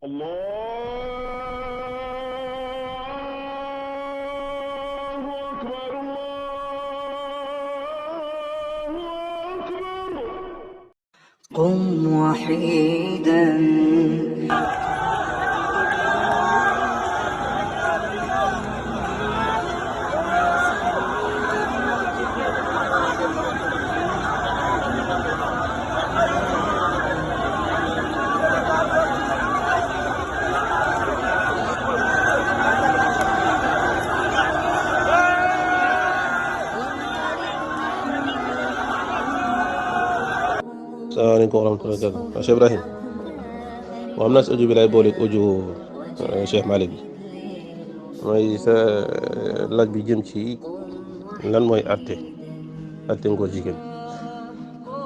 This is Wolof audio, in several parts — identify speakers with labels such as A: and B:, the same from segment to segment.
A: الله أكبر الله أكبر.
B: قم وحيدا.
C: Assalamualaikum warahmatullahi wabarakatuh. Cheikh Ibrahim waaw am naa si audio bi lay booleeg audio Cheikh Malick bi mooy sa laaj bi jëm ci lan mooy atte ngóor jigéen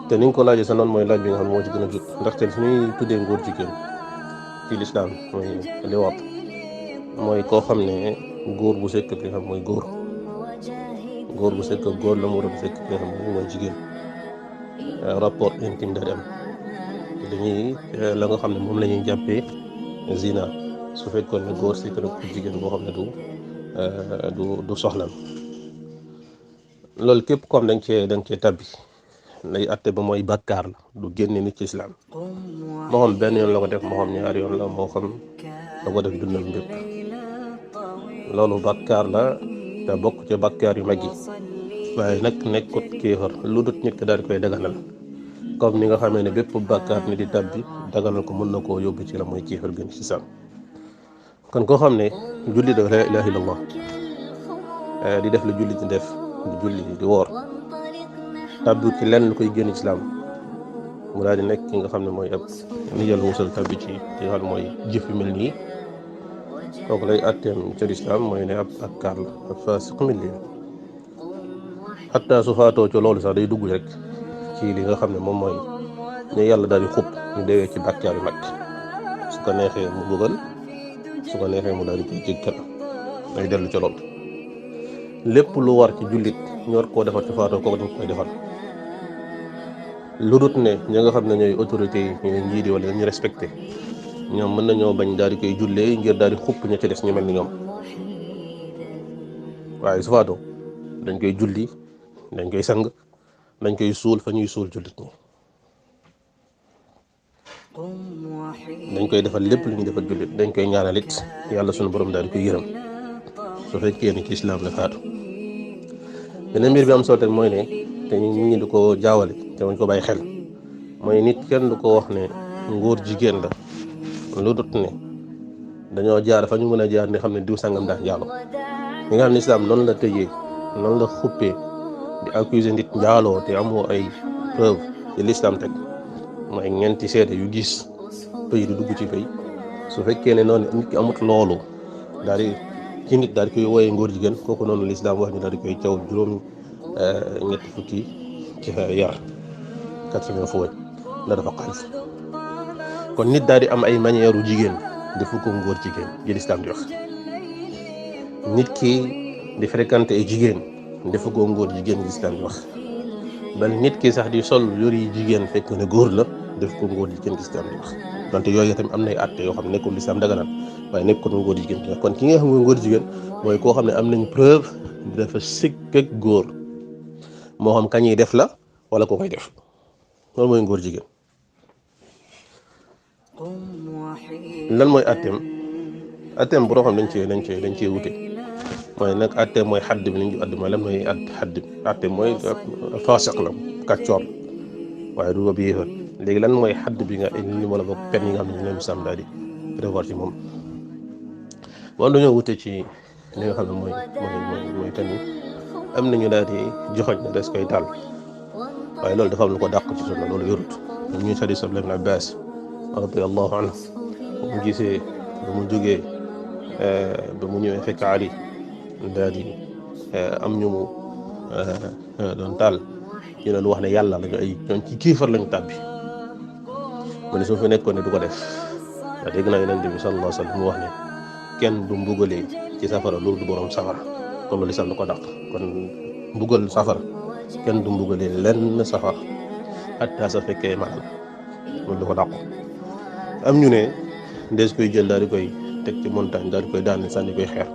C: te ni nga ko laajee sa noonu mooy laaj bi nga xam moo ci gën a jut ndaxte su ñuy tuddee ngóor jigéen ci lislaam mooy liwaat mooy koo xam ne góor bu sekk li nga xam mooy góor bu sekk góor la mu war a sekk li nga xam mooy jigéen rapport intime daal di am dañuy la nga xam ne moom la ñuy jàppee zina su fekkoon ne góor si kër jigéen boo xam ne du soxlam loolu képp comme da nga cee tabbi lay atte ba mooy bàkkaar la du génne nit ci islam moo xam benn yoon la ko def moo xam ñaari yoon la moo xam da ko def dundal mbépp loolu bàkkaar la te bokk ci bàkkaar yu mag yi waaye nag nekkut kéefar lu dut nit ki daal di koy daganal comme ni nga xamee ne bépp bàkkaar ni di tabbi daganal ko mën na koo yóbbu ci la mooy kéefar gën ci sam kon koo xam ne julli da la ilaha illallah di def la julli di def di julli di woor tabbi ci lenn lu koy génn ci islam mu daal di nekk ki nga xam ne mooy ab ni yàlla musal tabbi ci nga xam ne mooy jëf yu mel nii kooku lay atteem ci islam mooy ne ab bàkkaar la ab faasiq milli xatta su faatoo ci loolu sax day dugg rek ci li nga xam ne moom mooy ne yàlla daal di xub ñu deewee ci bàkkaar yu mag su ko neexee mu dugal su ko neexee mu daal di koy jéggal day dellu ca loolu lépp lu war ci jullit ñu war koo defar ci faatoo kooku dañ koy defar lu dut ne ñi nga xam ne ñooy autorité yi ñooy njiit yi wala ñu respecté ñoom mën nañoo bañ daal di koy jullee ngir daal di xupp ña ci des ñu mel ni ñoom waaye su faatoo dañ koy julli dañ koy sang dañ koy suul fa ñuy suul jullit ñi dañ koy defal lépp lu ñuy defal jullit dañ koy ñaanal it yàlla sunu borom daal di koy yërëm su fekkee ni ci islam la faatu beneen mbir bi am solo mooy ne te nit ñi du ko jaawale te wañ ko bàyyi xel mooy nit kenn du ko wax ne ngóor jigéen la lu dut ne dañoo jaar fa ñu mën a jaar ne xam ne diw sangam daan njaaloo ñi nga xam ne islam noonu la tëjee noonu la xuppee di accuser nit njaaloo te amoo ay preuve ci l'islam teg mooy ñeenti seede yu gis pëy di dugg ci pëy su fekkee ne noonu nit ki amut loolu daal di ci nit daal di koy wooyee ngóor jigéen kooku noonu l'islam wax ñu daal di koy caw juróom ñetti fukki ci yar 80 fooy la dafa xaalis kon nit daal di am ay manière u jigéen defu ko ngóor jigéen ji l'islam di wax nit ki di fréquenter ay jigéen defu ko ngóor jigéen gi islam di wax bal nit ki sax di sol yori jigéen fekk ne góor la def ko ngóor jigéen gi islam di wax donte yooyu tamit am nay àtte yoo xam ne nekkul l'islam daganal waaye nekkul ngóor jigéen gi kon ki nga xam ne ngóor jigéen mooy koo xam ne am nañ preuve dafa sikk ak góor moo xam kañuy def la wala ko koy def loolu mooy ngóor jigéen lan mooy àtteem bu xam dañ cee wute mooy nag atte mooy xadd bi li ñu add mooy lan mooy xadd bi atte mooy faasiq la kàccoor waaye du bi yéefar léegi lan mooy xadd bi nga li ma la bokk pen yi nga xam ne ñu leen sàmm daal di prévoir ci moom wala dañoo wute ci li nga xam ne mooy pen yi am nañu daal di joxoñ ne des koy taal waaye loolu dafa am lu ko dàq ci sunna loolu yorut ñun ñuy sadi Abdullah ibn Abbas radiyallahu anhu ba mu gisee ba mu jógee ba mu ñëwee fekk Ali daal di am ñu mu doon taal ñu doon wax ne yàlla lañu ay ñoom ci kiifar lañu tàbbi mu ne su fi nekkoon ne du ko def ndax dégg naa Yonent bi sallallahu alayhi wa sallam mu wax ne kenn du mbugalee ci safara loolu du borom safara kon loolu islam da ko dàq kon mbugal safara kenn du mbugalee lenn safara hatta sa fekkee maanaam loolu da ko dàq am ñu ne des koy jël daal di koy teg ci montagne daal di koy daane sànni koy xeer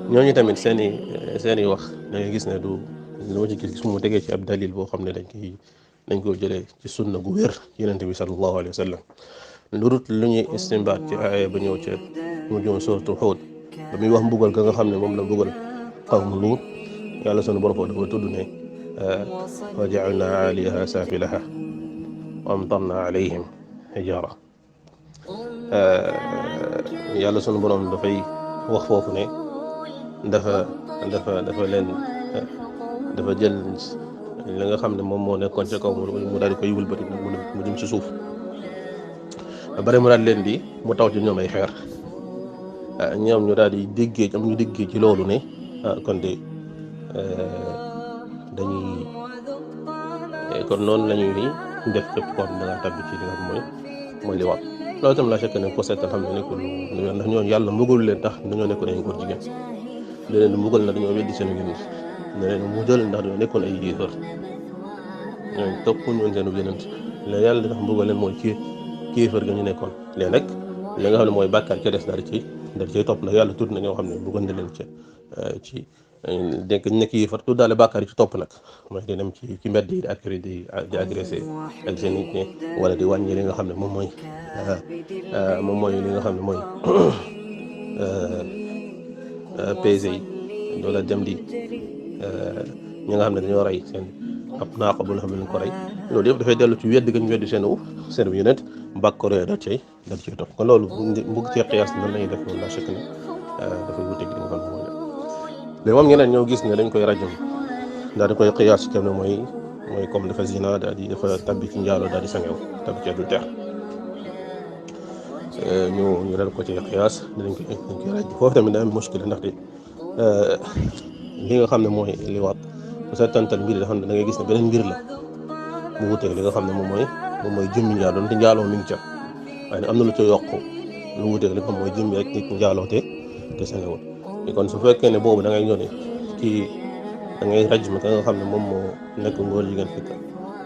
C: ñooñu tamit seeni wax da ngay gis ne du loo ci gis mu tegee ci ab dalil boo xam ne dañ ko jëlee ci sunna gu wér yonent bi sallallahu alayhi wa sallam lu dul lu ñuy istimbaat ci aaya ba ñëw ca mu joon sourate Hud ba muy wax mbugal ga nga xam ne moom la mbugal qawmu Luut yàlla sunu borom dafa tudd ne wa ja'alna 'aliyaha safilaha wa amtarna 'alayhim hijara yàlla sunu borom dafay wax foofu ne dafa leen dafa jël li nga xam ne moom moo nekkoon ca kaw mu daal di koy wëlbati mu jëm ci suuf ba bari mu daal leen di mu taw ci ñoom ay xeer ñoom ñu daal di déggee ci loolu ne kon de dañuy kon noonu la ñuy def képp koo xam ne da ngaa tàbbi ci li nga xam mooy li wax loolu itam la fekk ne ko seetal xam ne nekkul lu ndax ñoo yàlla mbugal leen tax dañoo nekkoon ay góor jigéen leneen mbugal na dañoo weddi seen yonent leneen mu jël ndax dañoo nekkoon ay yéefar ñooñu topp ñoon seen yonent léegi yàlla dafa mbugal leen mooy kéefar ga ñu nekkoon léegi nag li nga xam ne mooy bàkkaar ca des daal ciy topp ndax yàlla tudd na ñoo xam ne mbugal na leen ci denk ñu nekk yéefar tudd daale bàkkaar yi ci topp nag mooy di dem ci mbedd yi di agressé ak seen nit ñi wala di wàññi li nga xam ne moom mooy li nga xam ne mooy PG yi wala dem di ñi nga xam ne dañoo rey seen ab naaqa bu nga xam ne ko rey loolu yëpp dafay dellu ci wedd gañ weddi seen yonent bàkkaar da cay topp kon loolu mbugg cee xiyaas nan lañuy def loolu la chèque ne dafay wuteeg li nga xam ne mooy léegi moom ñeneen ñoo gis ne dañ koy rajam daal di koy xiyaas ci kenn mooy comme dafa zina dafa tabbi ci njaaloo daal di sangew tabbi ci adultère ñu dal ko ci xiyaas dañ koy raj foofu tamit daa am muskil ndaxte li nga xam ne mooy li waat bu sa tantal mbir da xam ne da ngay gis ne beneen mbir la mu wuteeg li nga xam ne moom mooy jëmmi njaaloo te njaaloo mi ngi ca waaye am na lu ca yokk lu wuteeg li nga xam mooy jëmmi rek nit njaaloo te sangewul kon su fekkee ne boobu da ngay ñëw ne kii da ngay rajm ka nga xam ne moom moo nekk ngóor jigéen fekk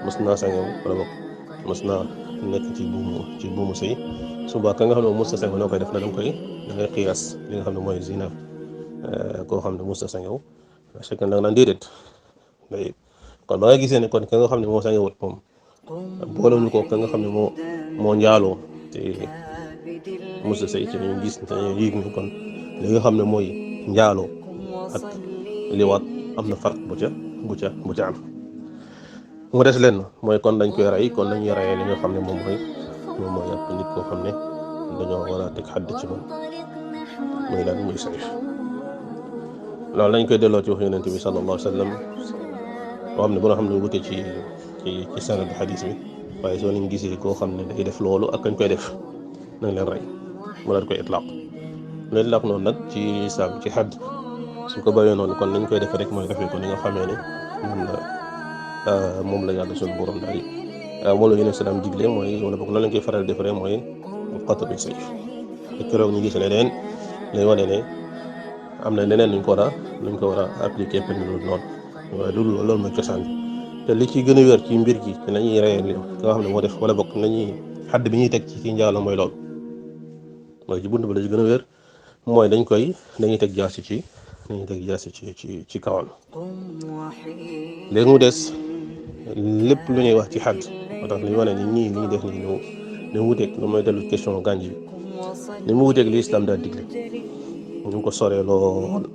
C: mës naa sangewu wala boog mës naa nekk ci buumu sëy suba ka nga xam ne moom mës na sangewu noo koy def da ngay xiyaas li nga xam ne mooy zina koo xam ne mës na sangewu fekk da nga naan déedéet kon ba nga gisee ne kon ka nga xam ne moo sangewut moom boolewuñu ko ka nga xam ne moo njaaloo te mës na sëy ci ñu gis dañuy yëg ni kon li nga xam ne mooy njaaloo ak liwaat am na farq bu ca am mu des leen mooy kon dañ koy rey kon dañuy reyee li nga xam ne moom mooy yàpp nit koo xam ne dañoo war a teg xadd ci moom muy lan muy sayf loolu lañ koy delloo ci wax yonent bi sallallahu alayhi wa sallam boo xam ne bu nga xam ne wute ci sanad xadis bi waaye soo leen gisee koo xam ne day def loolu ak kañ koy def nañ leen rey mu daal koy itlaq loolu la noonu nag ci islam ci xadd su ko bàyyee noonu kon nañ koy defee rek mooy defee ko ni nga xamee ne moom la yàlla suñu borom daal moom la yonent salaam digle mooy wala boog noonu lañ koy faral di defaree mooy qatl bi sayf te keroog ñu gis leneen lay wane ne am na leneen luñ ko war a appliquer peine loolu noonu waaye loolu mooy cosaan te li ci gën a wér ci mbir gi te nañuy reyee li nga xam ne moo def wala boog nañuy xadd bi ñuy teg ci njaalo mooy loolu mooy ci bunt ba la ci gën a wér mooy dañuy teg jaasi ci kawam léegi mu des lépp lu ñuy wax ci xadd moo tax li wane ni ñii li ñu def ni ñu wuteeg lu mooy dellu question gànj bi ni mu wuteeg li islam daal digle ñu ngi ko soree lool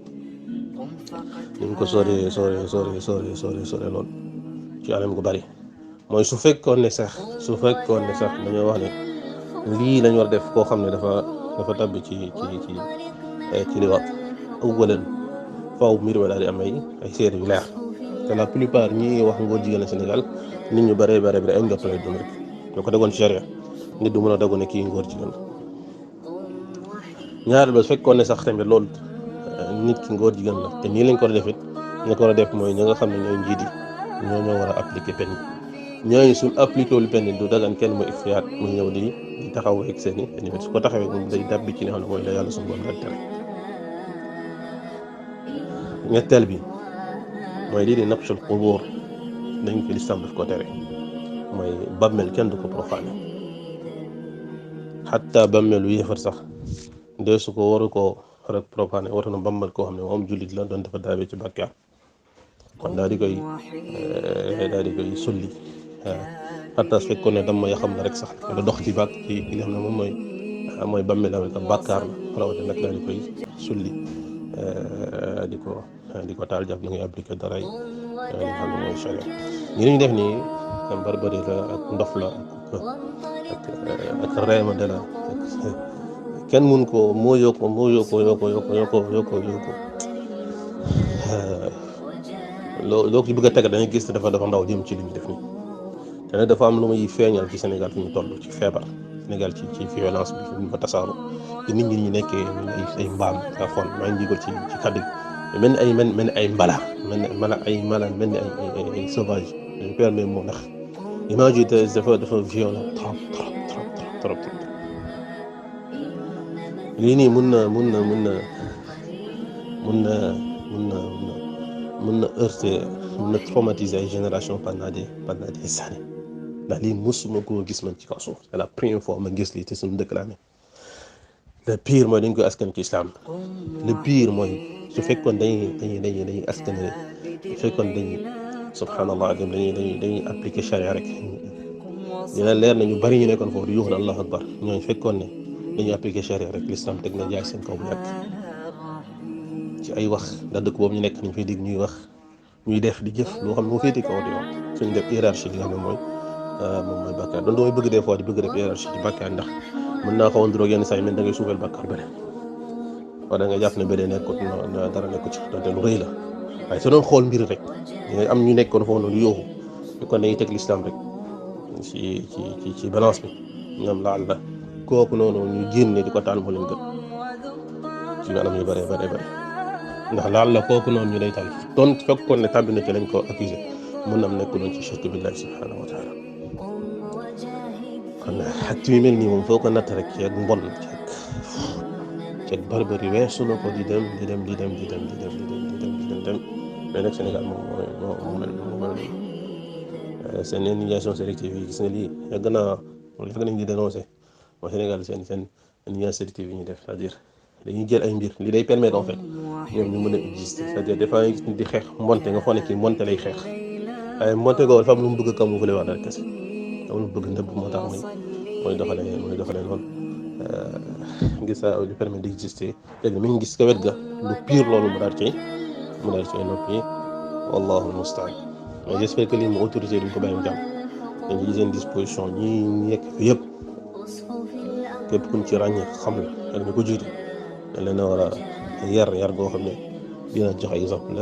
C: ñu ngi ko soree lool ci anam gu bari mooy su fekkoon ne sax dañoo wax ne lii lañ war a def koo xam ne dafa tabbi ci liwaat awwalan faaw mbir ma daal di am ay seede yu leer te la plupart ñi wax ngóor jigéen Sénégal nit ñu bare ay njort lay doon rek ñoo ko degoon ci charia nit du mën a dogu ne kii ngóor jigéen ñaareel ba su fekkoon ne sax tamit loolu nit ki ngóor jigéen la te nii lañ ko war a def it ñu ko war a def mooy ñi nga xam ne ñooy njiit yi ñoo war a appliquer peine ñooñu suñ appliqué wul peine du dagan kenn mu ifriyaat mu ñëw di taxaw ak seen i su ko taxawee moom day dabbi ci li nga xam ne mooy la yàlla suñu borom daal tere. ñetteel bi mooy lii di nabshul qubuur dañ ko lislaam daf ko tere mooy bàmmeel kenn du ko profané xatta bàmmeelu yéefar sax deesu ko waru ko rek profané waru na bàmmeel koo xam ne moom jullit la doon dafa daawee ci bàkkaar kon daal di koy sulli xatta su fekkoon ne dama xam ne rek sax da dox ci bàkk ci li nga xam ne moom mooy bàmmeel la bàkkaar la rawate nag daal di koy sulli di ko taal jàpp na ngay appliqué dara yi li nga xam ne mooy charia ñu def nii barbari la ak ndof la ak reema de la kenn mun ko moo yokko loo ci bëgg a teg dañuy gis ne dafa ndaw jëm ci li ñu def nii te nag dafa am lu muy feeñal ci Sénégal fi ñu toll ci feebar Sénégal ci violence bi fi ñu fa tasaaru te nit ñi ñu nekkee ay mbaam sa fon maa ngi jégal ci kàddu gi mel ni ay mbala mel ni ay sauvage dañu permet moo ndax image yi dafa violent trop lii nii mun na heurter mun na traumatiser ay génération pendant des années ndax lii musuma koo gis man ci kaw suuf c'est la première fois ma gis lii te suñu dëkk laa ne le pire mooy dañ koy askan ci islam le pire mooy su fekkoon dañuy askan su fekkoon subhanallah dañuy appliquer charia rek dina leer na ñu bari ñu nekkoon foofu di yuuxu na allahu akbar ñooñu fekkoon ne dañuy appliquer charia rek l'islam teg na jaay seen kaw bu yàgg ci ay wax ndax dëkk boobu ñu nekk nañ fay dégg ñuy wax ñuy def di jëf loo xam ne moo féete kaw di wax suñu def hiérarchie li nga xam ne moom mooy bàkkaar doon damay bëgg des fois di bëgg def hiérarchie ci bàkkaar ndax mën naa xawoon droog yenn saa yi mel da ngay suufeel bàkkaar beneen wala da nga jàpp ne beneen nekkut dara nekku ci donte lu rëy la waaye soo doon xool mbir rek am ñu nekkoon foofu noonu yooxu ñu kon dañuy teg l'islam rek ci balance bi ñoom laal la kooku noonu ñu génne di ko taal moo leen gën ci anam yu bare ndax laal la kooku noonu ñu lay taal doon fekkoon ne tàbbi na ci lañ ko accusé mun am nekk doon ci shirk billahi subhanahu wa taala kon ak yu mel nii moom foo ko natt rek ci ak mbon ci ak barbari weesu na ko di dem mais nag Sénégal moo mel seen élimination sélective yi gis nga lii yàgg nañ di dénoncer mooy Sénégal seen élimination sélective yi ñu def c'est-à-dire dañuy jël ay mbir li day permettre en fait ñoom ñu mën a exister c'est-à-dire des fois gis di xeex mbonte nga xool ne kii mbonte lay xeex waaye mbonte googu dafa am lu mu bëgg a camoufler wax dara kese am lu mu bëgg nëbb moo tax mooy doxalee noonu ngir ça lui permet d'exister léegi mi ngi gis ka wet ga lu pire loolu mu daal ci noppi wallahu almustaan mais j'espère que lii mu autorité duñ ko bàyyi mu jàmm dañu gis seen disposition ñi nekk fi yëpp képp kuñ ci ràññee xam la ak ñu ko jiite dañ leen a war a yar goo xam ne dina jox exemple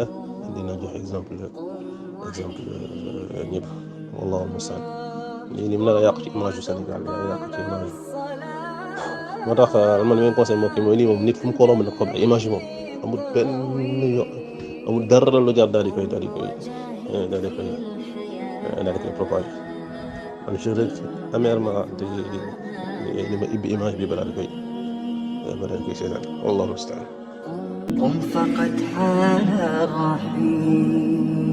C: ñëpp wallahu almustaan lii ni mu nar a yàqu ci image yu Sénégal yàqu ci image moo tax man mi conseil moo kii mooy lii moom nit fu mu ko romb nag comme image yi moom amul dara lu jar daal di koy propager man je regrette amèrement li ma ibbi image bi balaa di koy seetaan wallahu musta'an
B: قم فقد حان الرحيل